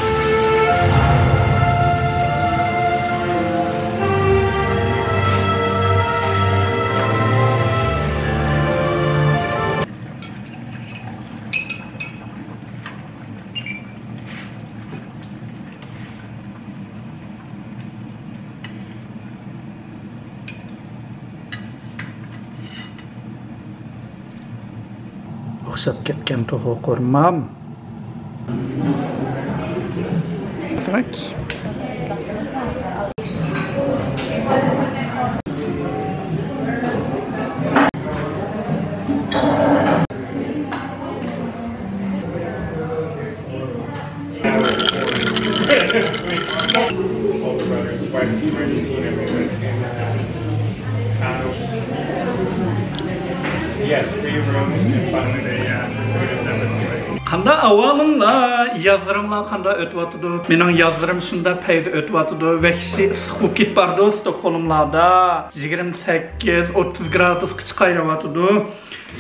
ئوخشاپ كەتكەن توخۇ قورۇمام. ساك. قانداق ئەھۋالىڭلار؟ يازلىرىڭلار قانداق ئۆتۈۋاتىدۇ؟ مېنىڭ يازلىرىم شۇنداق پەيزى ئۆتۈۋاتىدۇ. ۋەھشىي ئىسسىق بولۇپ كېتىپ بارىدۇ ستوكھولملاردا. يىگىرمە سەككىز، ئوتتۇز گرادۇسقا چىقايلىۋاتىدۇ.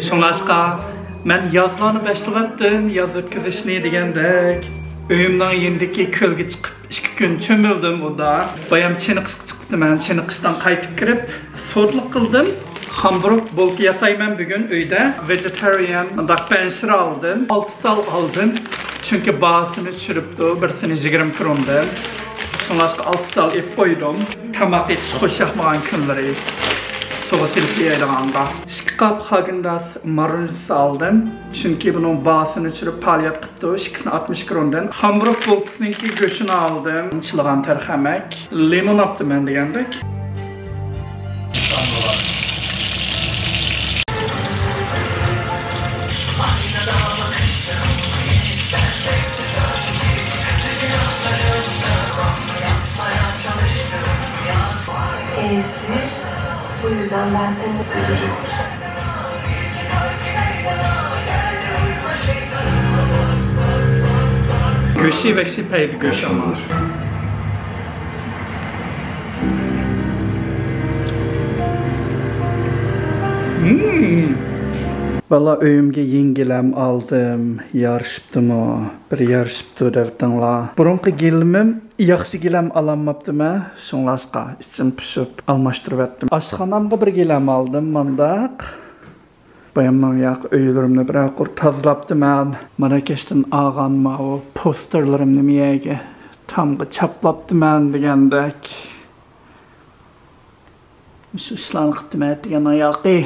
شۇڭلاشقا مەن يازلارنى باشلىۋەتتىم، ياز ئۆتكۈزۈشنى دېگەندەك. ئۆيۈمنىڭ يېنىدىكى كۆلگە چىقىپ، ئىككى كۈن چۆمۈلدۈم ئۇدا. بايام چېنىقىشقا چىقىپتىمەن، چېنىقىشتىن قايتىپ كىرىپ، سودىلىق قىلدىم. خامبروك بولكا ياسايمەن بۈگۈن ئۆيدە. ۋېجېتارىيان مۇنداق پەنجىر ئالدىم. ئالتە تال ئالدىم. چۈنكى باھاسىنى چۈشۈرۈپتۇ، بىرسىنى يىگىرمە كرون دەپ. شۇڭلاشقا ئالتە تال ئېلىپ قويدۇم. تاماق ئېتىش خۇش ياقمىغان كۈنلىرى سۇغا سېلىپ يەيدىغاندا. ئىككى قاپ خاگېنداس مارونچىسى ئالدىم. چۈنكى بۇنىڭ باھاسىنى چۈشۈرۈپ پائالىيەت قىپتۇ. ئىككىسىنى ئاتمىش كروندىن. خامبروك بولكىسىنىڭكى گۆشىنى ئالدىم. چىلىغان تەرخەمەك. لىمون ئاپتىمەن دېگەندەك. E'si, bu yüzden ben seni üzecek misin? گۆشى ۋەھشىي پەيزى گۆشى ئەمما. مم. بالا ئۆيۈمگە يېڭى گىلەم ئالدىم. يارىشىپتىمۇ؟ بىر يارىشىپتۇ دەۋېتىڭلار. بۇرۇنقى گىلىمىم ياخشى گىلەم ئالالماپتىمەن. شۇڭلاشقا ئىچىم پۇشۇپ ئالماشتۇرۇۋەتتىم. ئاشخانامغا بىر گىلەم ئالدىم مانداق. بايامنىڭ ياق ئۆيلىرىمنى بىرەر قۇر تازىلاپتىمەن. ماراكەشتىن ئالغان ماۋۇ پوستېرلىرىمنى مىيەگە تامغا چاپلاپتىمەن دېگەندەك. مۇشۇ ئىشلارنى قىپتىمەن دېگەننىڭ ياقى.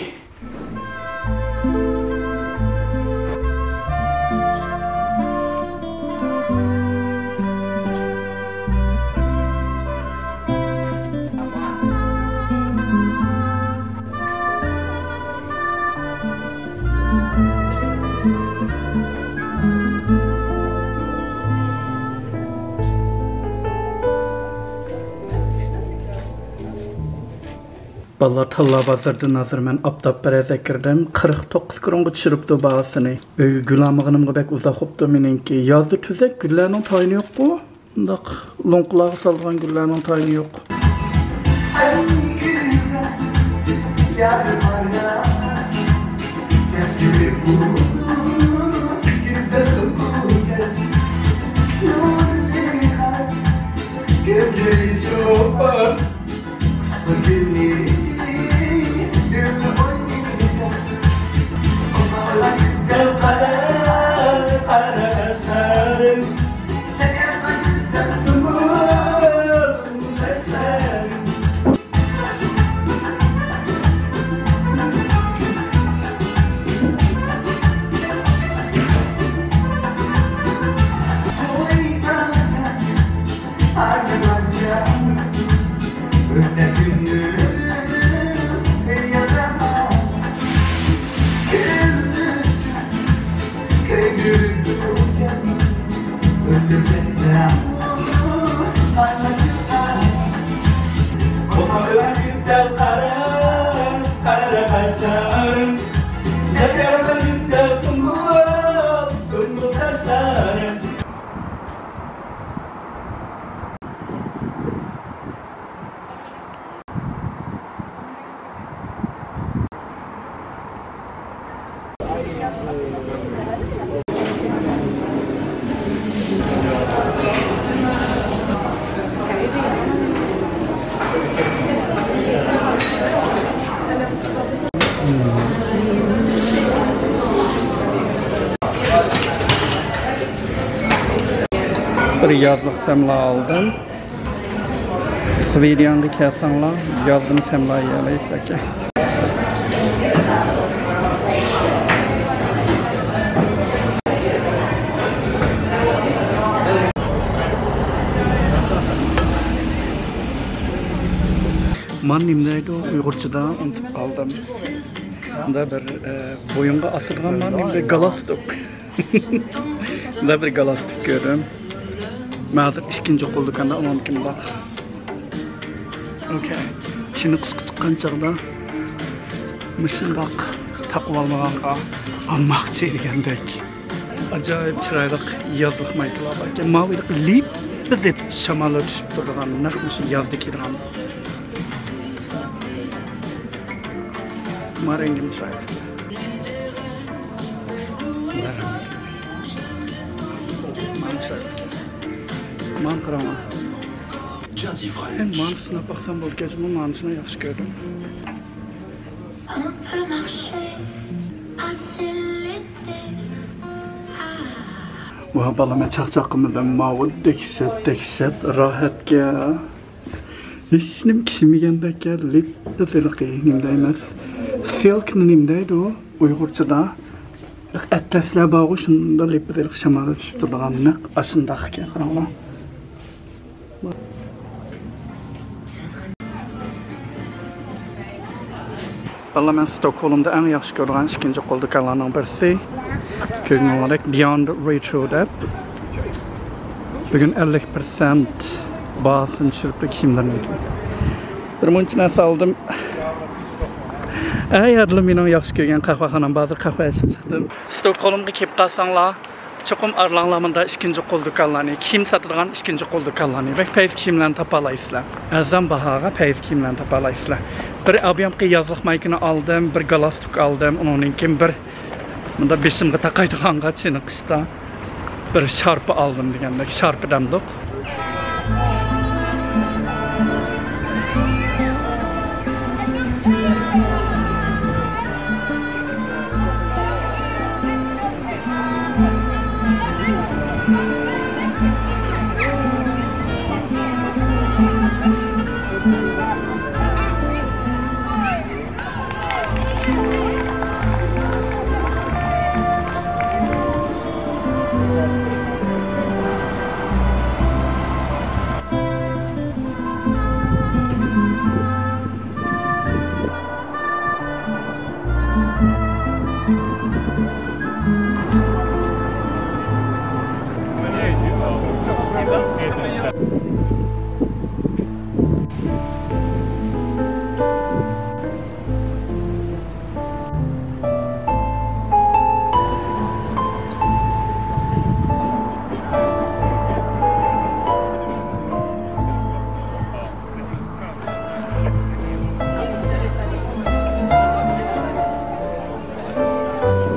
بالىلار، تاللا بازىرىدىن ھازىر مەن ئاپتاپ بىر ھەزەك كىردىم. قىرىق توققۇز كرونغا چۈشۈرۈپتۇ باھاسىنى. ئۆيگە گۈل ئالمىغىنىمغا بەك ئۇزاق بوپتۇ مېنىڭكى. يازدا تۈزەك گۈللەرنىڭ تايىنى يوققۇ. بۇنداق لوڭقىلارغا سالىدىغان گۈللەرنىڭ تايىنى يوق. بىر يازلىق سەملا ئالدىم. سۋېدىيەگە كەلسەڭلار، يازدىمۇ سەملا يېيەلەيسىز ئاكا. مانا نېمە دەيدۇ ئۇيغۇرچىدا، ئۇنتۇپ قالدىم. مۇندا بىر، ئە، بويۇنغا ئاسىدىغان مانا نېمە دەيدۇ، گالستۇك. مۇندا بىر گالستۇك كۆردۈم. مەن ھازىر ئىككىنچى قول دۇكاندا ئالغانتىم بار. ئوكەي. چېنىقىشقا چىققان چاغدا مۇشۇنداق تاقىۋالمىغانغا ئالماقچى دېگەندەك. ئاجايىپ چىرايلىق يازلىق مايكىلار باركەن. ماۋۇ لىپپا زىت شاماللار چۈشۈپ تۇرىدىغان، نەق مۇشۇ يازدا كىيىدىغان. ما رەڭگىمۇ چىرايلىق. مانا چىرايلىق. مانا قاراڭلار. مانا سىناپ باقسام بولىدىكەن، مانىسىنى ياخشى كۆردۈم. ۋاھ بالام، مەن چاقچاق قىلمىدىم. ماۋۇ دەھشەت، دەھشەت راھەتكە. ھېچنېمە كىيمىگەندەك، لىپپا زىلىقى نېمە دەيمىز؟ سىلكنى نېمە دەيدۇ ئۇيغۇرچىدا؟ ئەتلەسلەر بارغۇ، شۇندا لىپپا زىلىقى شامالدا چۈشۈپ تۇرىدىغان نەق ئاشۇنداق ئىكەن، قاراڭلار. بالىلار، مەن ستوكھولمدا ئەڭ ياخشى كۆرىدىغان ئىككىنچى قول دۇكانلارنىڭ بىرسى. كۆرگىنىڭلاردەك، Beyond Retro دەپ. بۈگۈن ئەللىك پىرسەنت باھاسىنى چۈشۈرۈپتۇ كىيىملەرنىڭ. بىر مۇنچە نەرسە ئالدىم. ئەي، ھەدىلا مېنىڭ ياخشى كۆرگەن قەھۋەخانام بار، قەھۋە ئىچىپ چىقتىم. ستوكھولمغا كېلىپ قالساڭلار، چوقۇم ئارىلاڭلار مۇنداق ئىككىنچى قول دۇكانلارنى، كىيىم ساتىدىغان ئىككىنچى قول دۇكانلارنى، بەك پەيزى كىيىملەرنى تاپالايسىلەر. ئەرزان باھاغا پەيزى كىيىملەرنى تاپالايسىلەر. بىر ئابىيامقى يازلىق مايكىنى ئالدىم، بىر گالستۇك ئالدىم، ئۇنىڭدىن كېيىن بىر مۇنداق بېشىمغا تاقايدىغانغا چېنىقىشتا بىر شارپا ئالدىم دېگەندەك، شارپا دەمدۇق.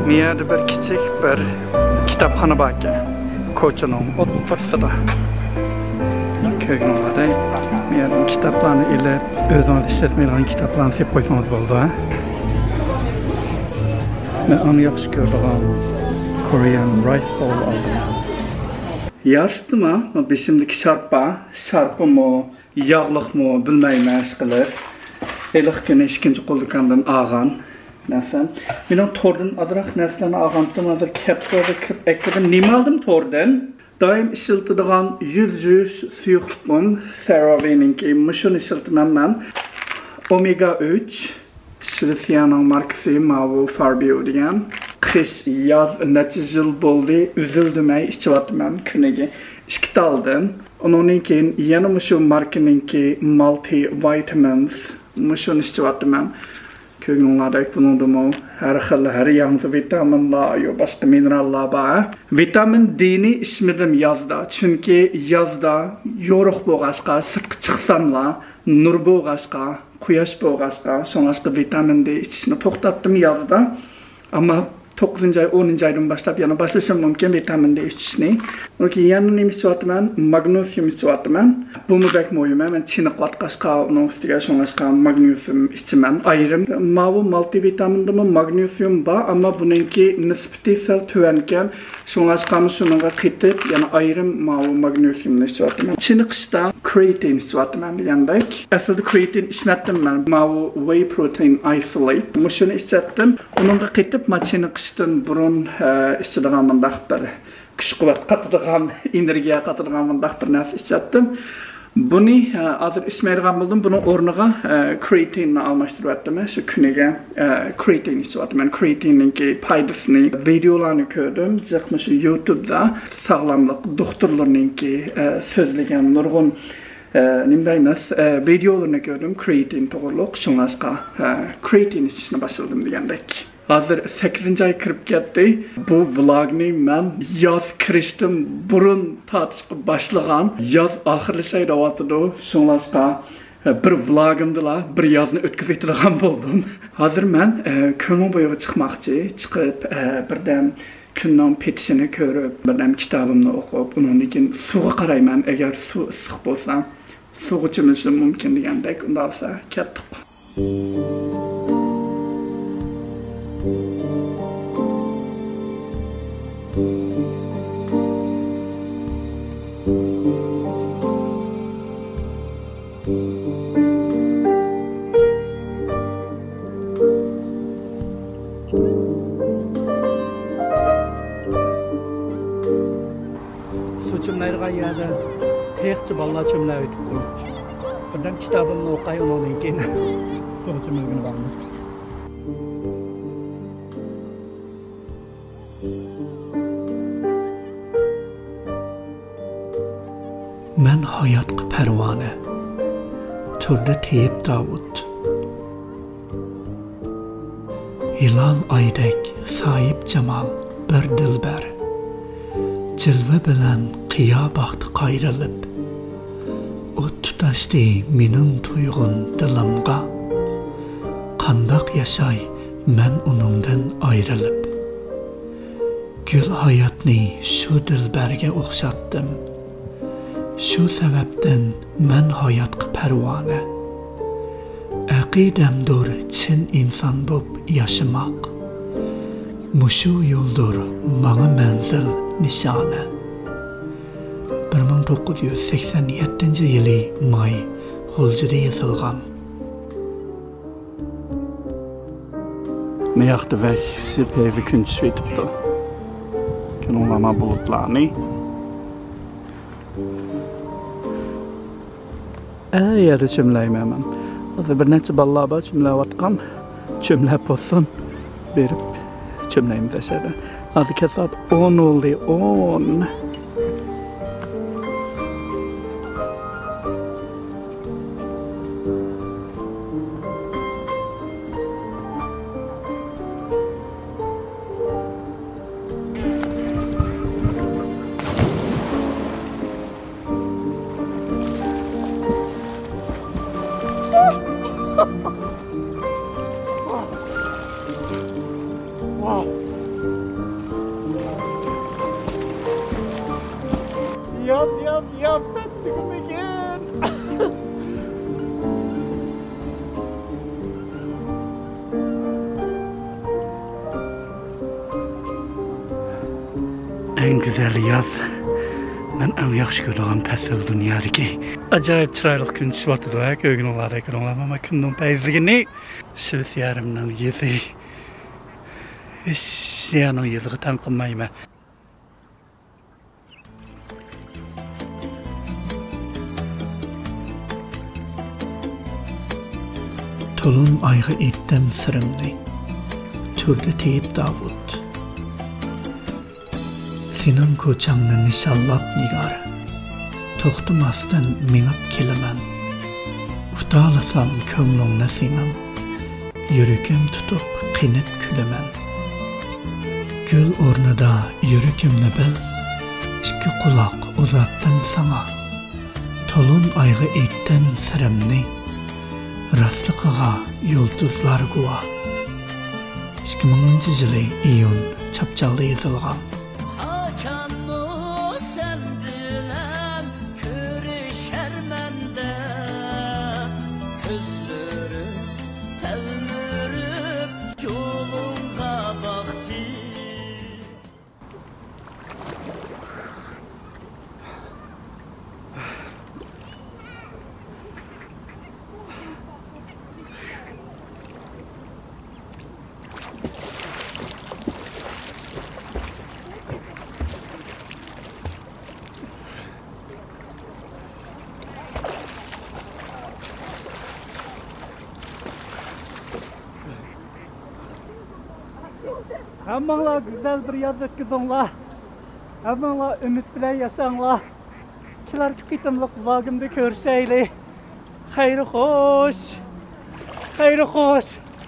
مۇ يەردە بىر كىچىك بىر كىتابخانا باركەن، كوچىنىڭ ئوتتۇرىسىدا. كۆرگىنىڭلاردەك، مۇ يەردىن كىتابلارنى ئېلىپ، ئۆزىڭىز ئىشلەتمەيدىغان كىتابلارنى سېلىپ قويسىڭىز بولىدۇ، ھە؟ مەن ئەڭ ياخشى كۆرىدىغان كورېيەن رايس بول ئالدىم. يارىشىپتىما؟ بېشىمدىكى شارپا، شارپىمۇ، ياغلىقمۇ بىلمەيمەن، ئىشقىلىپ. ھېلىقى كۈنى ئىككىنچى قول دۇكاندىن ئالغان نەرسەم. مېنىڭ توردىن ئازراق نەرسىلەرنى ئالغانتىم، ھازىر كەپتۇ، ھازىر كىرىپ ئەكىردىم. نېمە ئالدىم توردىن؟ دائىم ئىشلىتىدىغان يۈز يۇيۇش سۇيۇقلۇقۇم، سېرابىنىڭكى، مۇشۇنى ئىشلىتىمەن مەن. ئومېگا ئۈچ، شىۋېتسىيەنىڭ ماركىسى، ماۋۇ فاربىيو دېگەن. قىش، ياز، نەچچە يىل بولدى، ئۈزۈلدۈرمەي ئىچىۋاتىمەن كۈنىگە ئىككى تالدىن. ئۇنىڭدىن كېيىن يەنە مۇشۇ ماركىنىڭكى مالتى ۋىتامىنس، مۇشۇنى ئىچىۋاتىمەن. كۆرگىنىڭلاردەك، بۇنىڭدىمۇ ھەر خىل، ھەر ياڭزا ۋىتامىنلار، يا باشقا مىنېراللار بار. ۋىتامىن دىنى ئىچمىدىم يازدا، چۈنكى يازدا يورۇق بولغاچقا، سىرتقا چىقساملا نۇر بولغاچقا، قۇياش بولغاچقا، شۇڭلاشقا ۋىتامىن دى ئىچىشنى توختاتتىم يازدا. ئەمما توققۇزىنچى ئاي، ئونىنچى ئايدىن باشلاپ يەنە باشلىشىم مۇمكىن ۋىتامىن دى ئىچىشنى. ئۇنىڭ كېيىن يەنە نېمە ئىچىۋاتىمەن؟ ماگنىسىيۇم ئىچىۋاتىمەن. بۇمۇ بەك مۇھىم، مەن چېنىقىۋاتقاچقا ئۇنىڭ ئۈستىگە، شۇڭلاشقا ماگنىسىيۇم ئىچىمەن ئايرىم. ماۋۇ مالتى ۋىتامىندىمۇ ماگنىسىيۇم بار، ئەمما بۇنىڭكى نىسبىتى سەل تۆۋەنكەن. شۇڭلاشقا شۇنىڭغا قېتىپ يەنە ئايرىم ماۋۇ ماگنىسىيۇمنى ئىچىۋاتىمەن. چېنىقىشتا كرېئاتىن ئىچىۋاتىمەن دېگەندەك. ئەسلىدە كرېئاتىن ئىچمەتتىم مەن. ماۋۇ ۋېي پروتېئىن ئايسولېيت. مۇشۇنى ئىچەتتىم. ئۇنىڭغا قېتىپ ما چېنىقىشتىن بۇرۇن، ئە، ئىچىدىغان مۇنداق بىر كۈچ-قۇۋۋەت قاتىدىغان، ئېنېرگىيە قاتىدىغان مۇنداق بىر نەرسە ئىچەتتىم. بۇنى، ئە، ھازىر ئىچمەيدىغان بولدۇم. بۇنىڭ ئورنىغا، ئە، كرېئاتىننى ئالماشتۇرۇۋەتتىم. شۇ كۈنىگە، ئە، كرېئاتىن ئىچىۋاتىمەن. كرېئاتىننىڭكى پايدىسىنى، ۋىدېئولارنى كۆردۈم. جىق مۇشۇ يۇتۇبتا ساغلاملىق دوختۇرلىرىنىڭكى، ئە، سۆزلىگەن نۇرغۇن، ئە، نېمە دەيمىز، ئە، ۋىدېئولىرىنى كۆردۈم كرېئاتىن توغرۇلۇق. شۇڭلاشقا، ئە، كرېئاتىن ئىچىشنى باشلىدىم دېگەندەك. ھازىر سەككىزىنچى ئاي كىرىپ كەتتى. بۇ ۋلوگنى مەن ياز كىرىشتىن بۇرۇن تارتىشقا باشلىغان. ياز ئاخىرلىشاي دەۋاتىدۇ. شۇڭلاشقا، ئە، بىر ۋلوگىمدىلا بىر يازنى ئۆتكۈزۈۋېتىدىغان بولدۇم. ھازىر مەن، ئە، كۆلنىڭ بويىغا چىقماقچى. چىقىپ، ئە، بىردەم كۈننىڭ پېتىشىنى كۆرۈپ، بىردەم كىتابىمنى ئوقۇپ، ئۇنىڭدىن كېيىن سۇغا قارايمەن. ئەگەر سۇ ئىسسىق بولسا، سۇغا چۆمۈلۈشۈم مۇمكىن دېگەندەك. ئۇنداق بولسا، كەتتۇق. سۇ چۆمۈلەيدىغان يەردە تېخىچە بالىلار چۆمۈلەۋېتىپتۇ. بىردەم كىتابىمنى ئوقاي، ئۇنىڭدىن كېيىن سۇغا چۆمۈلگىلى بارىمىز. مەن ھاياتقا پەرۋانە، تۇردى تېيىپ داۋۇت. ھىلال ئايدەك ساھىبجامال بىر دىلبەر، جىلۋە بىلەن قىيا باقتى قايرىلىپ. ئوت تۇتاشتى مېنىڭ تۇيغۇم دىلىمغا، قانداق ياشاي مەن ئۇنىڭدىن ئايرىلىپ؟ گۈل ھاياتنى شۇ دىلبەرگە ئوخشاتتىم. شۇ سەۋەبتىن مەن ھاياتقا پەرۋانە. ئەقىدەمدۇر چىن ئىنسان بوپ ياشىماق. مۇشۇ يولدۇر ماڭا مەنزىل نىشانە. بىر مىڭ توققۇز يۈز سەكسەن يەتتىنچى يىلى ماي غۇلجىدا يېزىلغان. مۇياقتا بەك سېپىۋى كۈن چۈشۈۋېتىپتۇ. كۆرۈڭلارما بۇلۇتلارنى. ئە يەردە چۆمۈلەيمەن مەن. ھازىر بىر نەچچە بالىلار بار چۆمۈلەۋاتقان. چۆمۈلەپ بولسۇن. بېرىپ چۆمۈلەيمىز ئاشۇ يەردە. ھازىر كەچ سائەت ئون بولدى، ئون. ياز، ياز، ياز، سەن تۈگىمىگىن. ئەڭ گۈزەل ياز. مەن ئەڭ ياخشى كۆرىدىغان پەسىل دۇنيادىكى. ئاجايىپ چىرايلىق كۈن چۈشۈۋاتىدۇ ھە، كۆرگىنىڭلاردەك، كۆرۈڭلارما، مانا كۈننىڭ پەيزىگىنى. شىۋېتسىيە يېرىمنىڭ يېزى. ھېچ يەرنىڭ يېزىغا تەڭ قىلمايمەن. تولۇن ئايغا ئېيتتىم سىرىمنى، تۇردى تېيىپ داۋۇت. سېنىڭ كوچاڭنى نىشانلاپ نىگار، توختىماستىن مېڭىپ كېلىمەن. ئۇتالىسام كۆڭلۈڭنى سېنىڭ، يۈرىكىم تۇتۇپ قېنىپ كۈلىمەن. گۈل ئورنىدا يۈرىكىمنى بىل، ئىككى قۇلاق ئۇزاتتىم ساڭا. تولۇن ئايغا ئېيتتىم سىرىمنى، راستلىقىغا يۇلتۇزلار گۇۋاھ. ئىككى مىڭىنچى يىلى ئىيۇن چاپچالدا يېزىلغان. قاچانمۇ سەن بىلەن كۆرۈشەرمەن دەپ، كۆزلىرىم تەلمۈرۈپ يولۇڭغا باقتى. ھەممىڭلار گۈزەل بىر ياز ئۆتكۈزۈڭلار. ھەممىڭلار ئۈمىد بىلەن ياشاڭلار. كېلەركى قېتىملىق ۋلوگىمدا كۆرۈشەيلى. خەير خوش. خەير خوش.